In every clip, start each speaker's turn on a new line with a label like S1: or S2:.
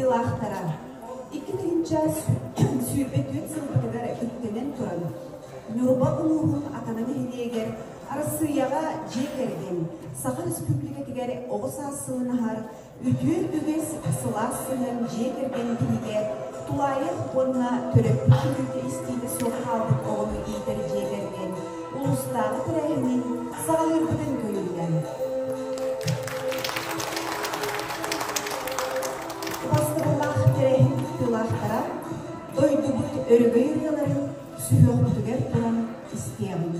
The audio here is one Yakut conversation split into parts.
S1: кыттыылаахтара 2024 сылбытыгар үктэнэн туран, Ньурба улууһун Акана нэһилиэгэр Арассыыйаҕа дьиэ кэргэн, Саха Республикатыгар оҕо саас сылын аһар үтүө үгэс сылаас сыһыан дьиэ кэргэн биһигэ тулаайах уонна төрөппүт көрүүтэ-истиитэ суох хаалбыт оҕону иитэр дьиэ кэргэн улуустааҕы тэрээһинин саҕалыырбытын көҥүллээн. Убастабыллаах тэрээһин кыттыылаахтара дойдубут өрөгөй ырыаларын сүһүөхпүтүгэр туран истиэҕиҥ.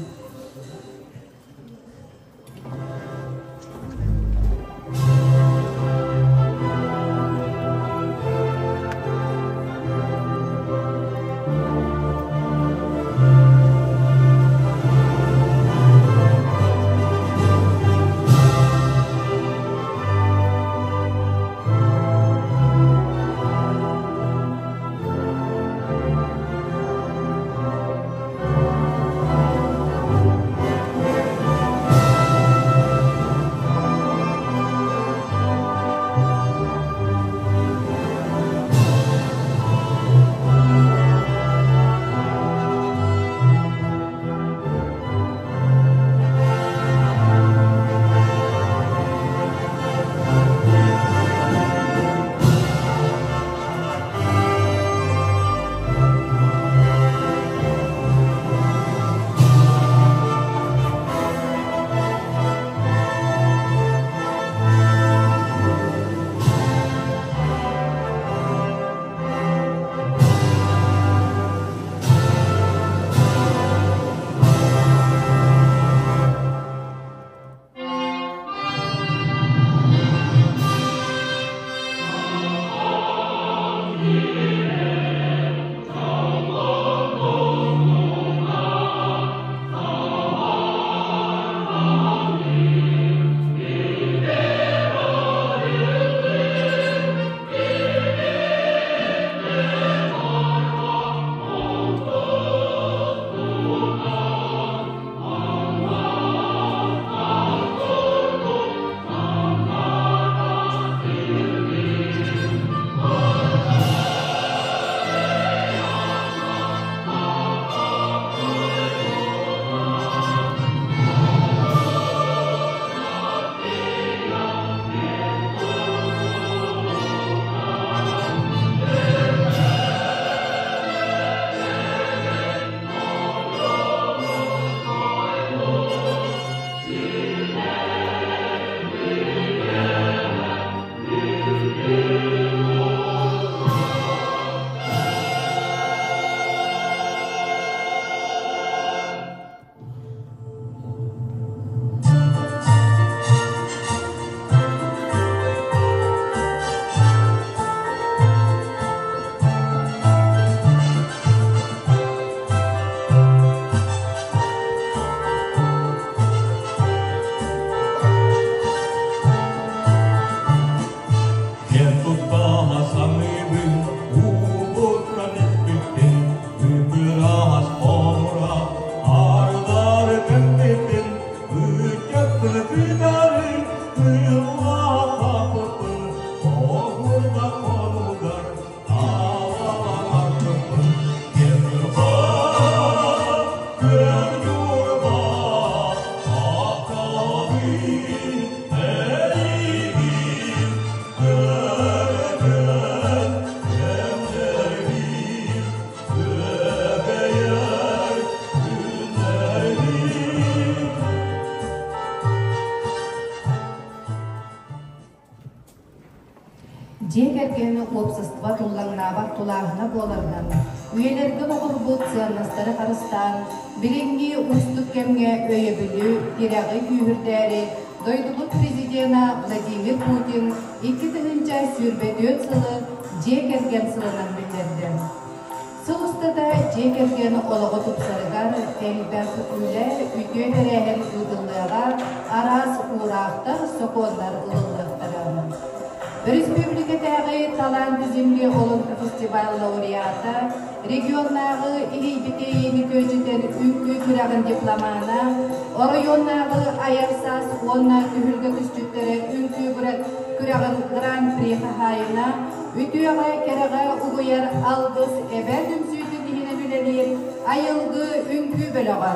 S2: Киэн туттаҕа саныыбын, уубуттан испиппин, Ыраас хомура ардары көмпүппүн, Ыччаппын кытары тыыллаахаппын, Хоһурда хонугар таалалаахпын. Киэн Ньурба, күөх Ньурба, тапталбын эйигин, Көрөбүн, кэмнэрбин, күөгэйэр күннэрбин.
S3: Дьиэ кэргэн уопсастыба туллаҥнаабат тулааһына буоларынан, үйэлэргэ оҕолорбут сыаннастары харыстаан, билиҥҥи уустук кэмҥэ өйөбүлү, тирэҕи күүһүрдээри дойдубут президенэ Владимир Путин 2024 сылы Дьиэ кэргэн сылынан биллэрдэ. Сыл устата дьиэ кэргэн олоҕо тупсарыгар элбэх үлэ, үтүө тэрээһин ыытыллыаҕа, араас уураахтар, сокуоннар ылыллыахтара. Өрөспүүбүлүкэтээҕи Таланты земли Олоҥхо фестиваль лауреата, регионнааҕы Илийбитээйини күөдьүтэн үҥкүү күрэҕин дипломана, оройуоннааҕы Айар саас уонна түһүлгэ түсчүттэрэ үҥкүү күрэҕин гран-при хаһаайына. үтүөҕэ кэрэҕэ угуйар алгыс эбээ түмсүүтүн иһинэн үлэлиир Айылгы үҥкүү бөлөҕө.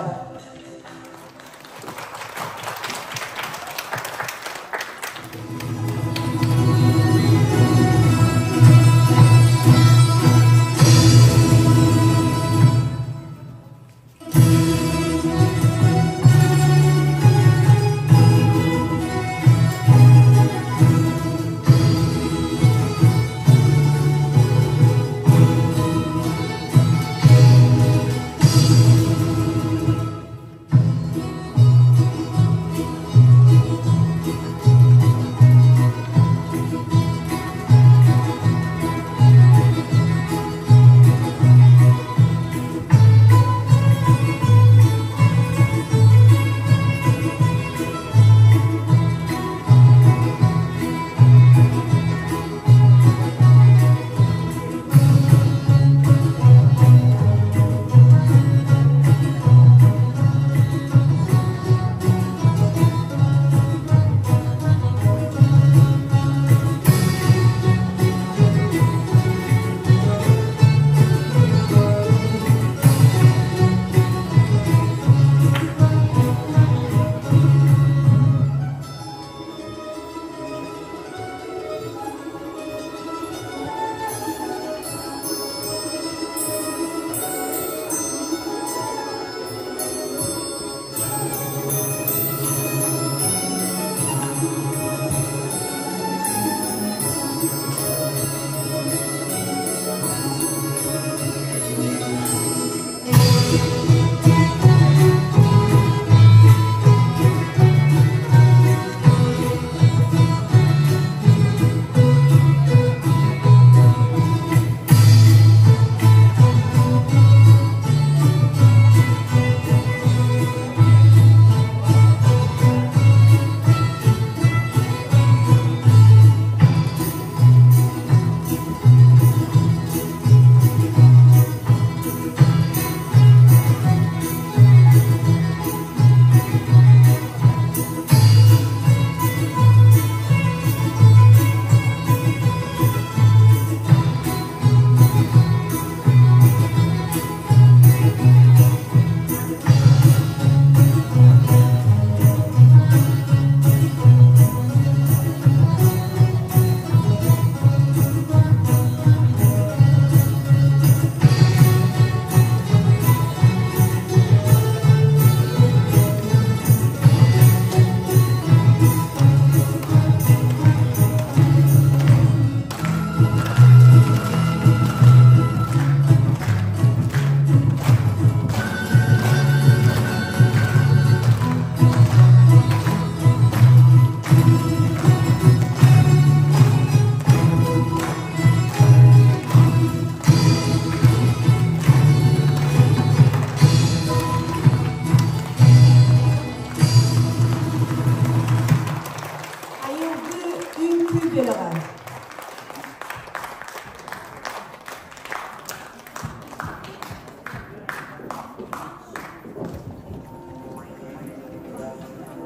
S1: Айылгы үҥкүү бөлөҕө.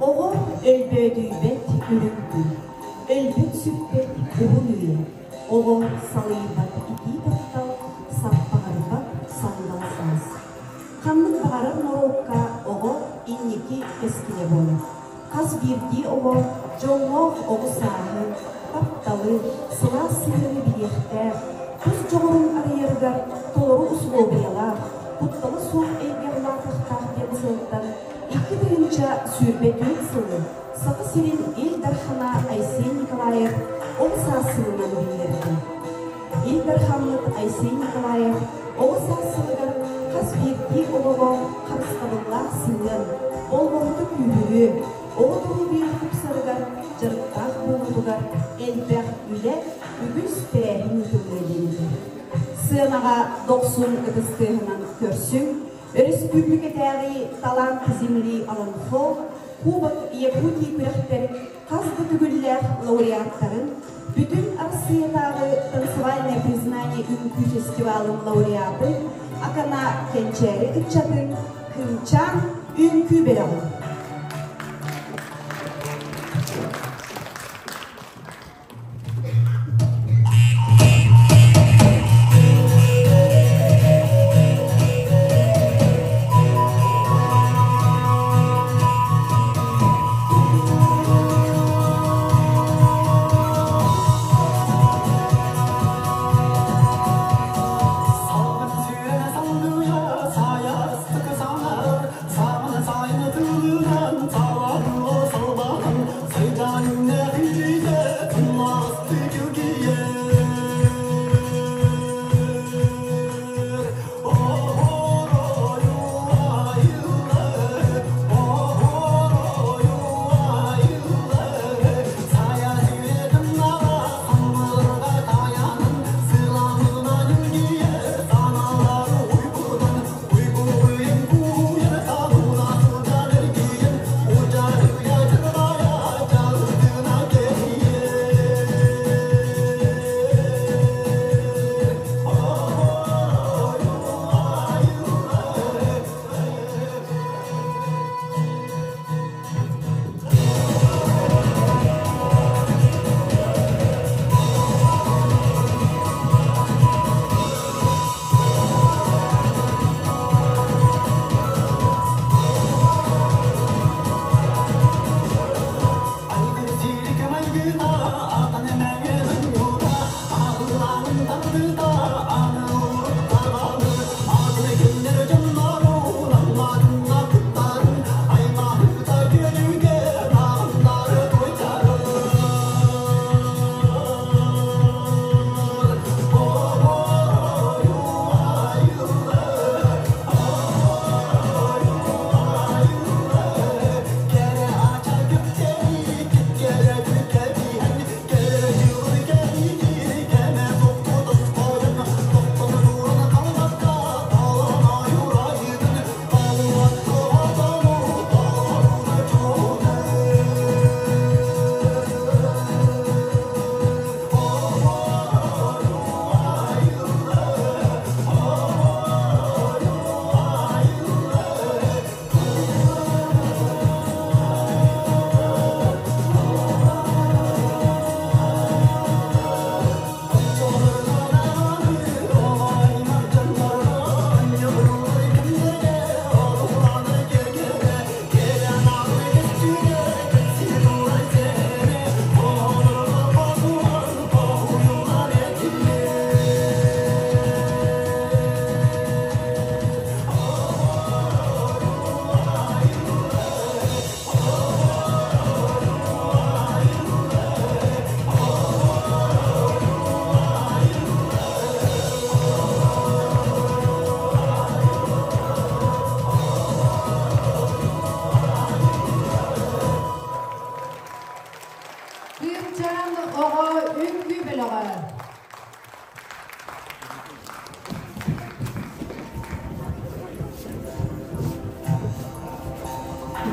S1: Оҕо өлбөөдүйбэт үрүҥ күн, өлбөт-сүппэт уһун үйэ, оҕо салыйбат итии таптал, саппаҕырбат сандал саас. Ханнык баҕарар норуокка оҕо инники кэскилэ буолар. Хас биирдии оҕо дьоллоох оҕо сааһы, тапталы, сылаас сыһыаны билиэхтээх, тус дьоҕурун арыйарыгар толору усулуобуйалаах, куттала суох эйгэ улаатыахтаах диэн сыалтан 2024 сылы Саха сирин Ил Дархана Айсен Николаев оҕо саас сылынан биллэрдэ. Ил Дархаммыт Айсен Николаев оҕо саас сылыгар хас биирдии оҕоҕо харыстабыллаах сыһыан, болҕомто күүһүрүө, оҕо доруобуйата тупсарыгар, дьарыктаах буолуутугар элбэх үлэ, үгүс тэрээһин ыытыллыа диэн этэр. Сыанаҕа дохсун ытыс тыаһынан көрсүҥ, өрөспүүбүлүкэтээҕи Талант земли Олоҥхо, Кубок Якутии күрэхтэр хас да төгүллээх лауреаттарын, Бүтүн Арассыыйатааҕы танцевальное признание үҥкүү фестивалын лауреатын Акана кэнчээри ыччатын Кыымчаан үҥкүү бөлөҕүн.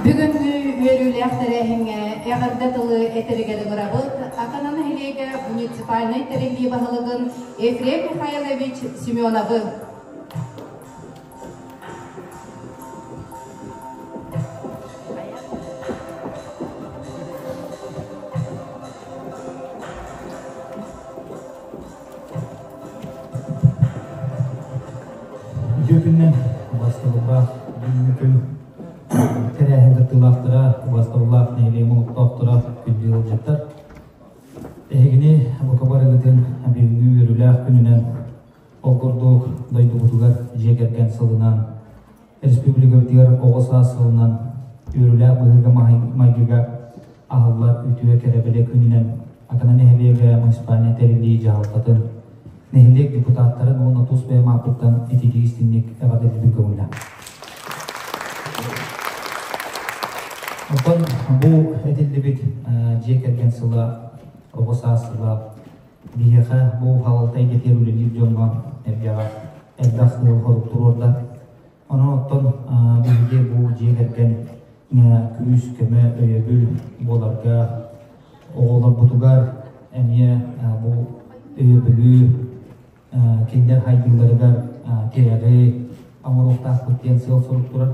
S3: Бүгүҥҥү үөрүүлээх тэрээһиҥҥэ эҕэрдэ тылы этэригэр ыҥырабыт Акана нэһилиэгэ муниципальнай тэриллии баһылыгын Ефрем Михайлович Семеновы.
S4: Үтүө күннэн убастабыллаах бүгүҥҥү күн тэрээһин кыттыылаахтара, убастабыллаах нэһилиэк олохтоохторо, күндү ыалдьыттар. Эһигини бука барыгытын бүгүҥҥү үөрүүлээх күнүнэн ол курдук дойдубутугар дьиэ кэргэн сылынан, республикабытыгар оҕо саас сылынан үөрүүлээх быһыыга майгыга аһыллар үтүө кэрэ күнүнэн Акана нэһилиэгэ муниципальнай тэриллии дьаһалтатын, нэһилиэк депутаттарын уонна тус бэйэм ааппыттан ититии истиҥник эҕэрдэлиибин көҥүлэ. Оттон бу этиллибит дьиэ кэргэн сыла, оҕо саас сыла биһиэхэ бу халалта эйгэтигэр үлэлиир дьоҥҥо эргэҕэ элбэх сыал хорук туруорда. Онон оттон биһиги бу дьиэ кэргэн күүс-көмө, өйөбүл буоларга оҕолорбутугар эмиэ бу өйөбүлү кинилэр хайдыыларыгар тирэҕи оҥоруохтаахпыт диэн сыал-сорук турар.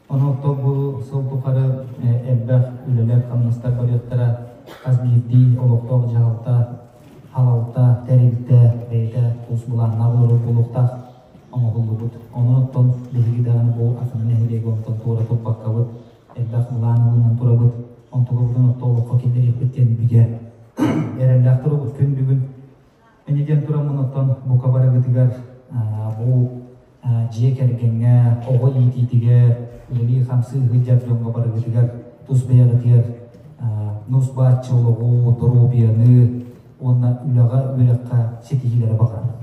S4: Онон оттон бу сыл тухары элбэх үлэлэр-хамнастар барыахтара, хас биирдии олохтоох дьаһалта, халалта, тэрилтэ бэйэтэ тус былааннаах олорор буолуохтаах оҥоһуллубут. Онон оттон биһиги даҕаны бу Акана нэһилиэгэ онтон туора турбаккабыт, элбэх былаан ылынан турабыт. Онтуларбытын отто олоххо киллэриэхпит диэн бигэ эрэллээх турабыт күн бүгүн. Инньэ диэн тураммын оттон бука барыгытыгар бу дьиэ кэргэҥҥэ, оҕо иитиитигэр, үлэлии-хамсыы сылдьар дьоҥҥо барыгытыгар тус бэйэҕитигэр нус бааччы олоҕу, доруобуйаны уонна үлэҕэ, үөрэххэ ситиһиилэри баҕарабын.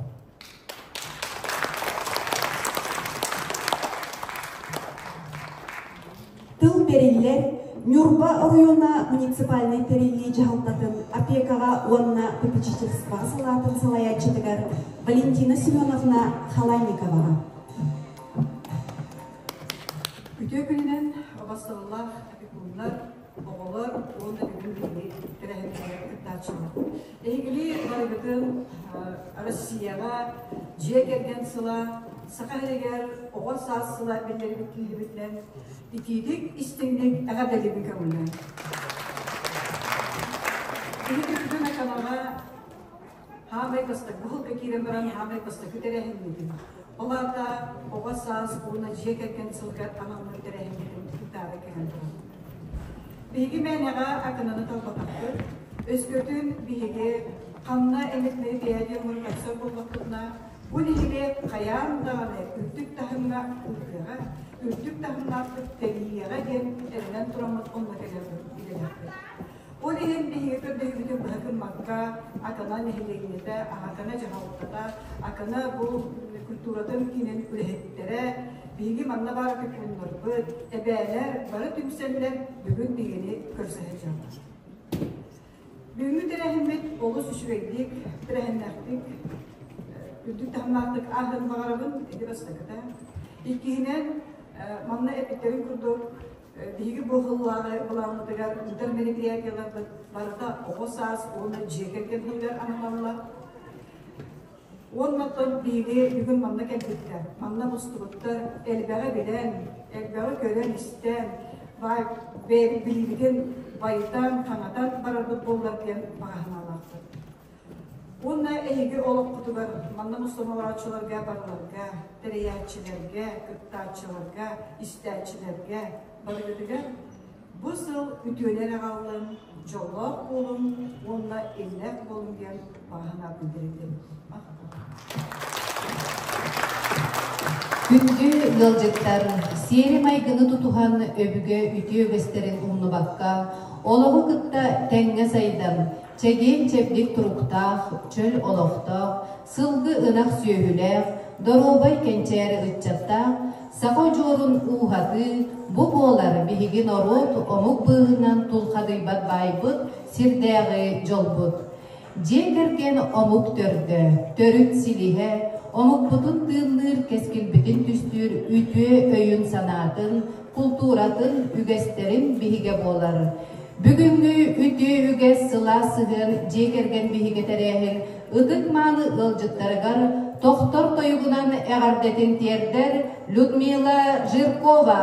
S1: Тыл бэриллэр Ньурба оройуона муниципальнай тэриллии дьаһалтатын опекаҕа уонна попечительствоҕа салаатын салайааччытыгар Валентина Семеновна Халайниковаҕа.
S5: Үтүө күнүнэн убастабыллаах опекуннар, оҕолор уонна бүгүн биһиги тэрээһиннэргэ кыттааччылар. Эһигини барыгытын Россияҕа дьиэ кэргэн сыла, Саха сиригэр оҕо саас сыла биллэрибит киирибитинэн итиитик истиҥник эҕэрдэлиибин көҥүллээн. Биһиги бүгүн Аканаҕа хаамай бастакы быһылка киирэн баран хаамай бастакы тэрээһиннибит. Ол аата оҕо саас уонна дьиэ кэргэн сылыгар анаммыт тэрээһиннэрин кытаары кэлэн турар. Биһиги мээнэҕэ Акананы талбатахпыт. Өскөтүн биһиги ханна эмит мероприятие оҥорон көрсөр буоллахпытына, бу нэһилиэк хайаан даҕаны үрдүк таһымҥа ыытыаҕа, үрдүк таһымнаахтык тэрийиэҕэ диэн эрэнэн тураммыт онно кэлэр идэлээхпит. Ол иһин биһиги көрдөһүүбүтүн быһа гыммакка, Акана нэһилиэнньэтэ, Акана дьаһалтата, Акана бу культуратын киинин үлэһиттэрэ, биһиги манна баар опекуннарбыт, эбээлэр бары түмсэннэр бүгүн биһигини көрсө сылдьаллар. Бүгүҥҥү тэрээһиммит олус үчүгэйдик, тэрээһиннээхтик, үрдүк таһымнаахтык ааһыан баҕарабын, ити бастакыта. Иккиһинэн, манна эппиттэрин курдук, Биһиги бу сыллааҕы былааммытыгар ыытар мероприятиеларбыт барыта оҕо саас уонна дьиэ кэргэн сылыгар ананаллар. Уонна оттон биһиги бүгүн манна кэлбиттэр, манна мустубуттар элбэҕи билэн, элбэҕи көрөн-истэн, бэйэбит билиибитин байытан, хаҥатан барарбыт буоллар диэн баҕа санаалаахпыт. Уонна эһиги олоххутугар манна мустан олорооччуларга барыларга, тэрийээччилэргэ, кыттааччыларга, истээччилэргэ барыгытыгар бу сыл үтүөнү эрэ аҕаллын, дьоллоох буолуҥ уонна иллээх буолуҥ диэн баҕа санаабын тириэрдэбин.
S3: Күндү ыалдьыттар, сиэри-майгыны тутуһан өбүгэ үтүө үгэстэрин умнубакка, олоҕу кытта тэҥҥэ сайдан, Чэгиэн-чэбдик туруктаах, чөл олохтоох, сылгы ынах сүөһүлээх, доруобай кэнчээри ыччаттаах саха удьуорун ууһатыы бу буолар биһиги норуот омук быыһынан тулхадыйбат баайбыт, сирдээҕи дьолбут. Дьиэ кэргэн омук төрдө, төрүт силиһэ, Омукпутун тыынныыр, кэскилбитин түстүүр үтүө өйүн-санаатын, култууратын, үгэстэрин биһигэ буолар. Бүгүҥҥү үтүө үгэс сылаас сыһыан дьиэ кэргэн биһигэ тэрээһин ытык-мааны ыалдьыттарыгар тохтор тойугунан эҕэрдэтин тиэрдэр Людмила Жиркова.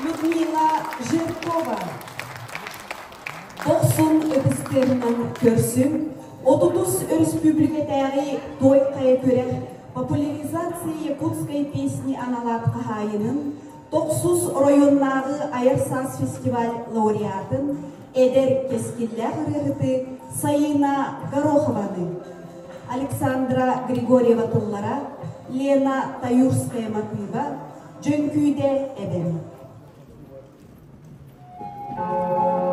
S1: Людмила Жиркова. Дохсун ытыстыырынан көрсүҥ, отутус өрөспүүбүлүкэтээҕи той хайа күрэх популяризации якутской песни аналаат хаһаайынын, тохсус оройуоннааҕы Айар саас фестиваль лауреатын, эдэр кэскиллээх ырыаһыты Саина Горохованы, Александра Григорьева тыллара, Лена Таюрская матыыба, Дьөҥкүүдэ эбэм.
S6: Саас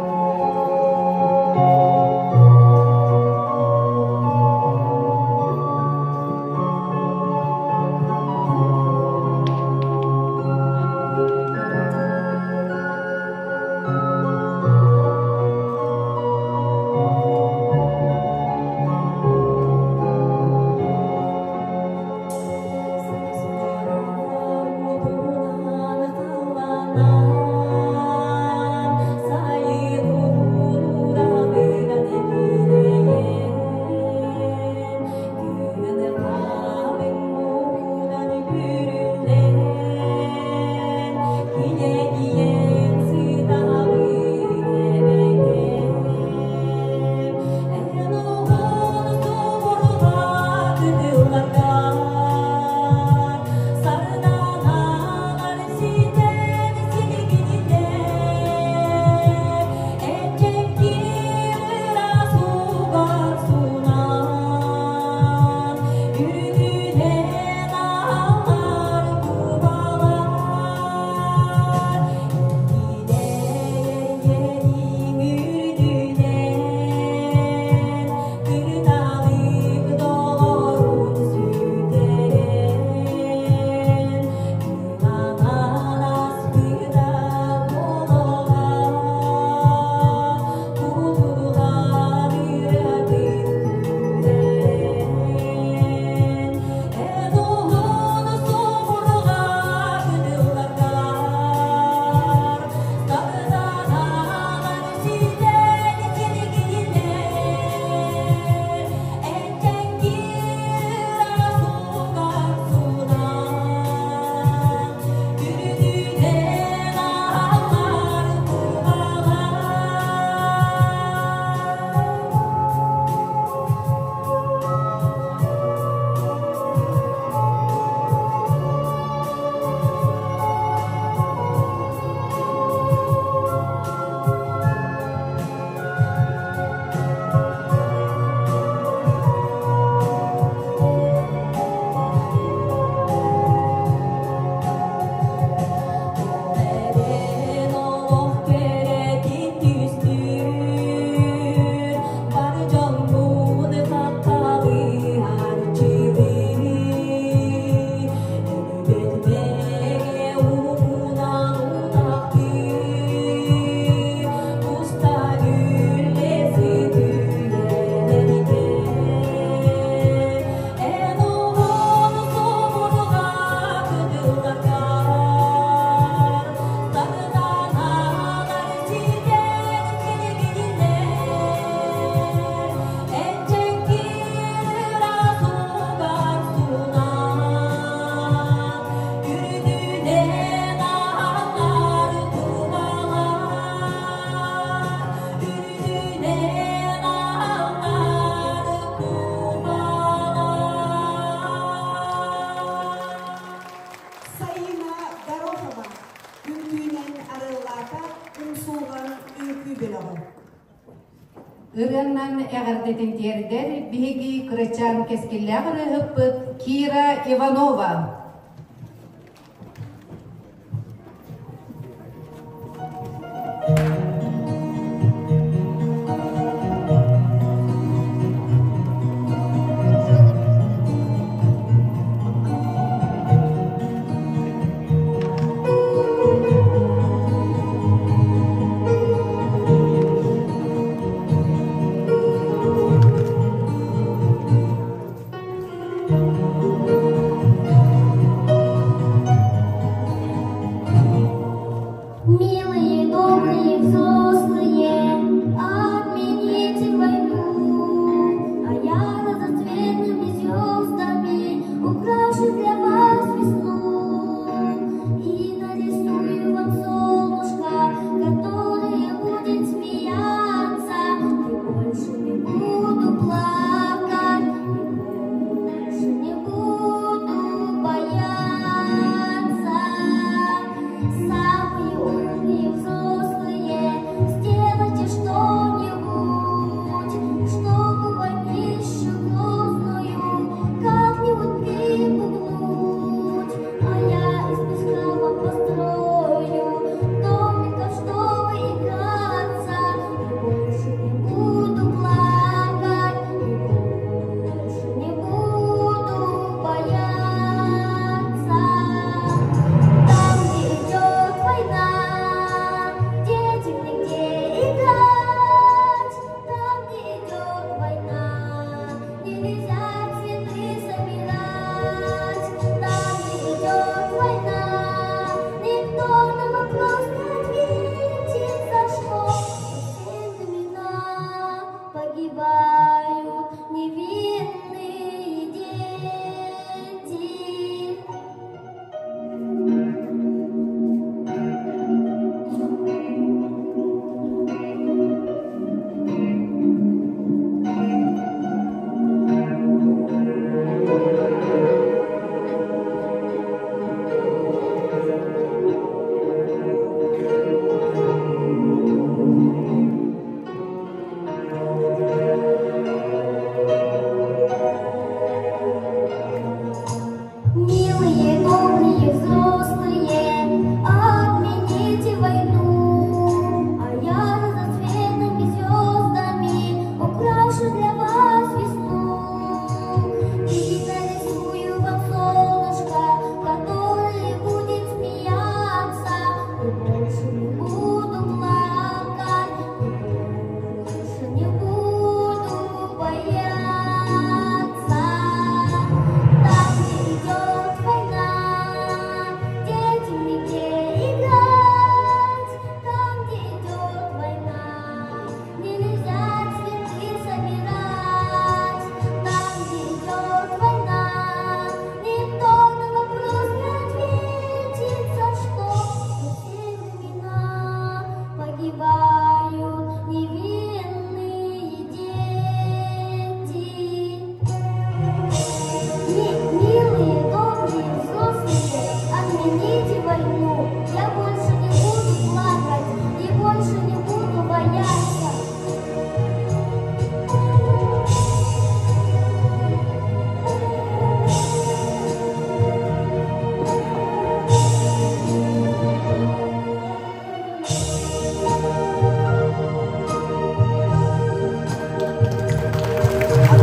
S3: Ырыаннан эҕэрдэтин тиэрдэр биһиги кырачаан кэскиллээх ырыаһыппыт Кира Иванова.
S6: Милые, добрые взрослые, отмените войну, а я разноцветными звездами украшу для вас весну и нарисую вам солнышко, которое будет смеяться, и больше не буду плакать, и больше не буду бояться. Самые умные взрослые, сделайте что-нибудь, чтобы войнищу грозную как-нибудь припугнуть. А я из песка вам построю домиков, чтобы играться, и больше не буду плакать, и больше не буду бояться. Там, где идет война, детям нигде играть. Там, где идет война, нельзя цветы собирать. Там, где идет война, никто на вопрос не ответит, за что все времена погибают невинные дети. Милые, добрые взрослые, отмените войну, а я разноцветными звездами украшу для вас весну. И нарисую вам солнышко, которое будет смеяться, и больше не буду плакать, и больше не буду бояться. Там, где идет война, детям нигде играть. Там, где идет война, нельзя цветы собирать. Там, где идет война, никто на вопрос не ответит, за что все времена погибают невинные дети. Милые, добрые взрослые, отмените войну. Я больше не буду плакать и больше не буду бояться.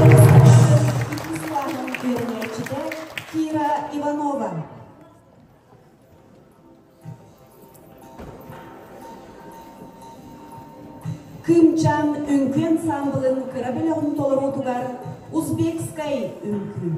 S1: Иккис кылааһын үөрэнээччитэ Кира Иванова. Кыымчаан үҥкүү ансаамбылын кыра бөлөҕүн толоруутугар узбекскай үҥкүү.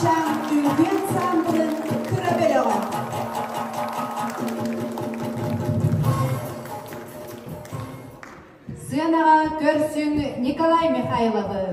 S1: Чуучаан үҥкүү ансаамбылын кыра бөлөҕө.
S3: Сыанаҕа көрсүҥ Николай Михайловы.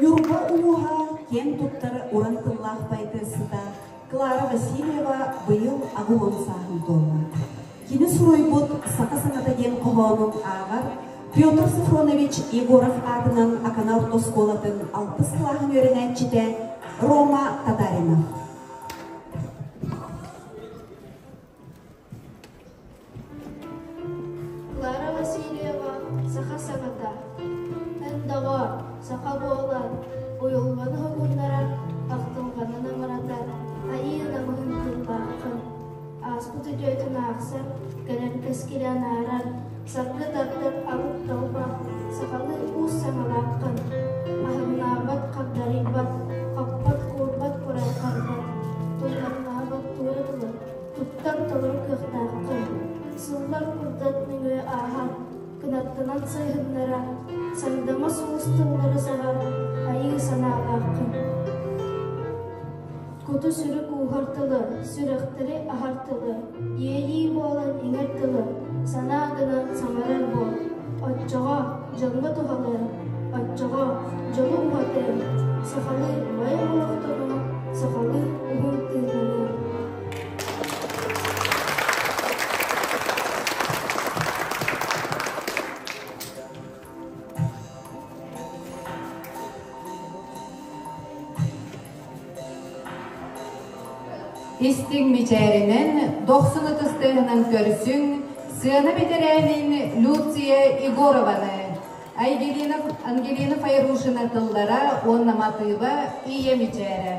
S1: Ньурба улууһа киэн туттар уран тыллаах поэтессата Клара Васильева быйыл 80 сааһын туолла. Кини суруйбут «Саха саҥата» диэн хоһоонун ааҕар Петр Софронович Егоров аатынан Акана орто оскуолатын алтыс кылааһын үөрэнээччитэ Рома Татаринов.
S6: Клара Васильева саха саҥата Эн доҕоор, саха буолан, уйулҕаны уһугуннарар, ахтылҕанын аҥаратар, айыы намыһын тыллааххын. Ааспыт үтүөтүн аахсар, кэлэр кэскили анаарар, саргы тардар алып талбах, сахалыы уус саҥалааххын. Аһыҥнаабат, хагдарыйбат, хаппат-куурбат курархарбат, туллаҥнаабат туора тылы туттар толору кыахтааххын. Сыллар курдат нөҥүө ааһан, кынаттанан сайыһыннара, сандама сулус тыллары саҕар айыы санаалааххын. Куту-сүрү кууһар тылы, сүрэхтэри аһар тылы, иэйии буолан иҥэр тылы, санаа гынан саҥарар буол. Оччоҕо дьоҥҥо туһалыа, оччоҕо дьолу уһатыа, сахалыы байа олохтонуо, сахалыы уһун тыыннаныа.
S3: Истиҥ мичээринэн, дохсун ытыстыыһынан көрсүҥ, сыана бэтэрээнин Люция Егорованы. Ангелина, Ангелина Файрушина тыллара уонна матыыба Ийэ мичээрэ.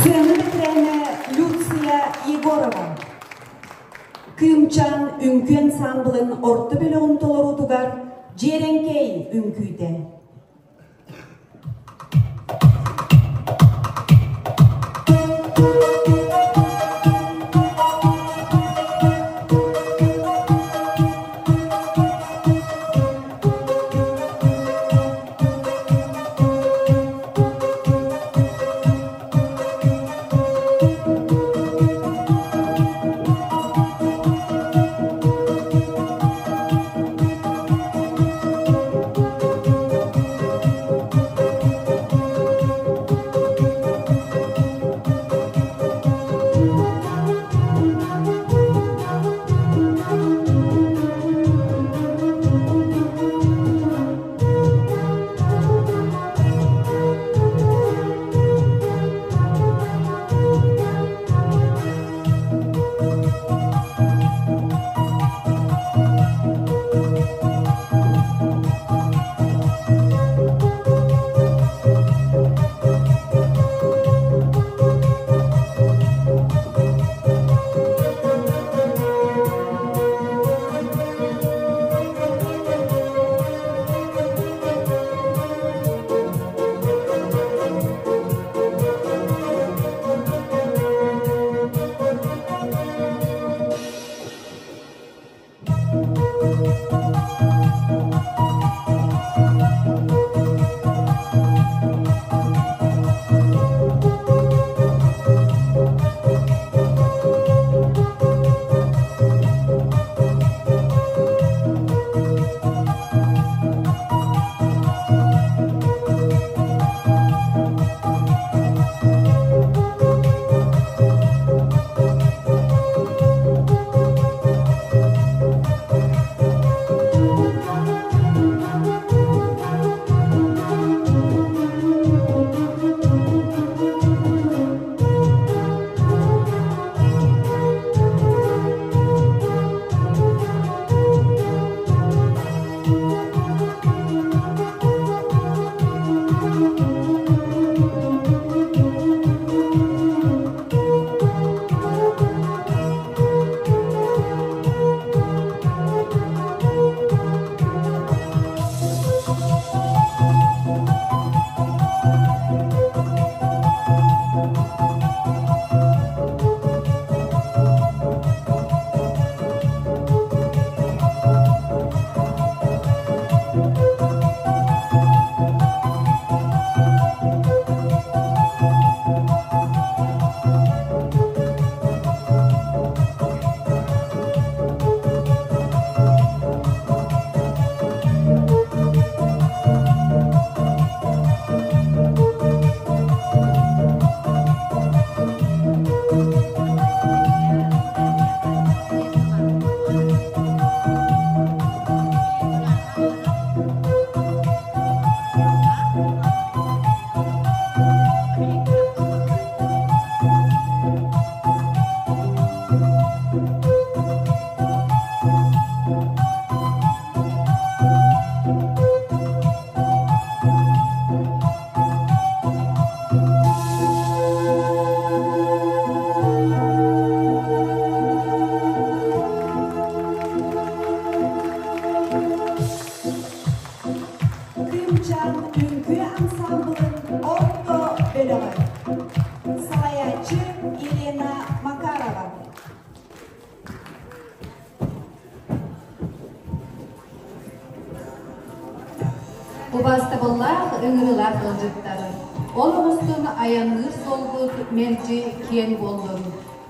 S1: Сыана бэтэрээнэ Люция Егорова. Кыымчаан үҥкүү ансаамбылын орто бөлөҕүн толоруутугар Дьиэрэҥкэй үҥкүүтэ.
S3: Убаастабыллаах ыҥырыылаах ыалдьыттар, ол оҕустун айанныыр суолгут мэлдьи киэҥ буоллун,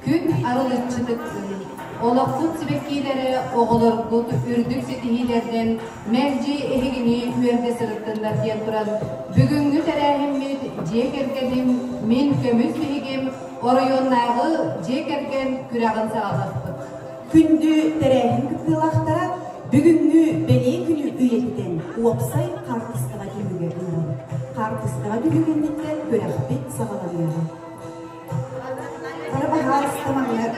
S3: күн арылыччытык Олохпут сибэккиилэрэ оҕолоргут үрдүк ситиһиилэринэн мэлдьи эһигини үөрдэ сырыттыннар диэн туран, бүгүҥҥү тэрээһиммит дьиэ кэргэним, мин көмүс биһигим оройуоннааҕы дьиэ кэргэн күрэҕин саҕалыахпыт.
S1: Күндү тэрээһин кыттыылаахтара бүгүҥҥү бэлиэ күнү үйэтитэн уопсай хаартыскаҕа түһүүгэ ыҥырабыт. Хаартыскаҕа түһүү кэнниттэн күрэхпит саҕаланыаҕа. Бары баһаарыстамаҥҥар.